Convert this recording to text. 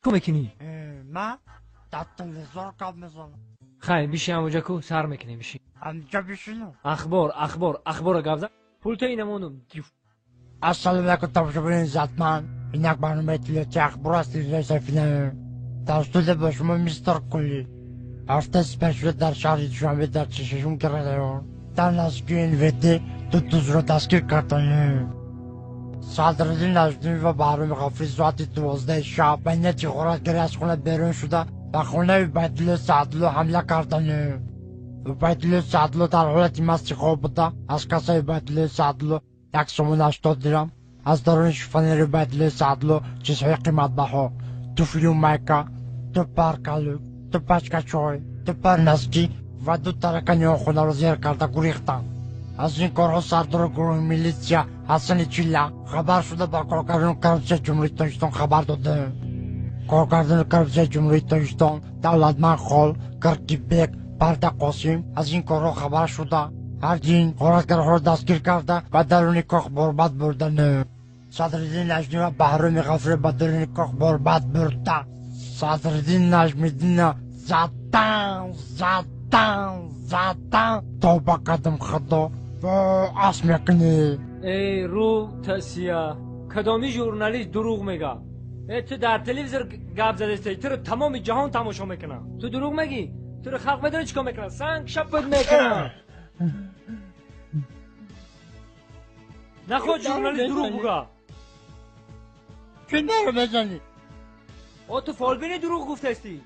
Чӣ мекунӣ? Ман дар телевизор гап мезанам. Хай, биши ҳамоҷа ку, сар мекунем, биши. Ҳамҷа бишинам? Ахбор, ахбор, ахбора гап зан. Пулта инамонум. Ассалому алайкум, тамошобинони иззатманд. Ин як барномаи иттилоотии ахбор аст, телевизиони Сафина. Дар студия бо шумо мистер Кулли. Ҳафтаи сипаришуда дар шаҳри Душанбе дар 46 район дар наздикии НВД ду дузро дастгир карданд. Садриддин Наҷмиддин ва Баҳроми Ғафурӣ соати 12 шаб ба нияти ғоратгарӣ аз хона берун шуда, ба хонаи Убайдулло Саъдулло ҳамла карданд. Убайдулло Саъдулло дар ҳолати масти хоб буда, аз кассаи Убайдулло Саъдулло як сомон 80 дирам, аз даруни шифонери Убайдулло Саъдулло чизҳои қиматбаҳо, туфлию майка, ду пар калӯк, ду пачка чой, ду пар носки ва ду таракани он хонаро зер карда гурехтанд. Аз ин корҳо сардори гурӯҳи милитсия Ҳасани Чилла хабар шуда, ба коргардони коррупсияи Ҷумҳурии Тоҷикистон хабар доданд. Коргардони коррупсияи Ҷумҳурии Тоҷикистон Давлатманд Хол, Киркибек, Парда Қосим аз ин корҳо хабар шуда, ҳарди ин ғоратгарҳоро дастгир карда, ба даруни кох борбад бурданд. Садриддин Наҷмиддин ва Баҳроми Ғафурӣ ба даруни кох борбад бурда, Садриддин Наҷмиддинро задан, задан, задан. Тавба кардам, Худо, ас мекунӣ. Эй, рӯ тасия, кадоми журналист дурӯғ мега? Э, ту дар телевизор гап задастӣ, туро тамоми ҷаҳон тамошо мекунад. Ту дурӯғ мегӣ, туро халқ медонӣ чӣ кор мекунад? Санг шапат мекунад. Нахоҳ журналист дурӯғ буга. Чӣ маро мезанӣ? О, ту фолбини, дурӯғ гуфтастӣ.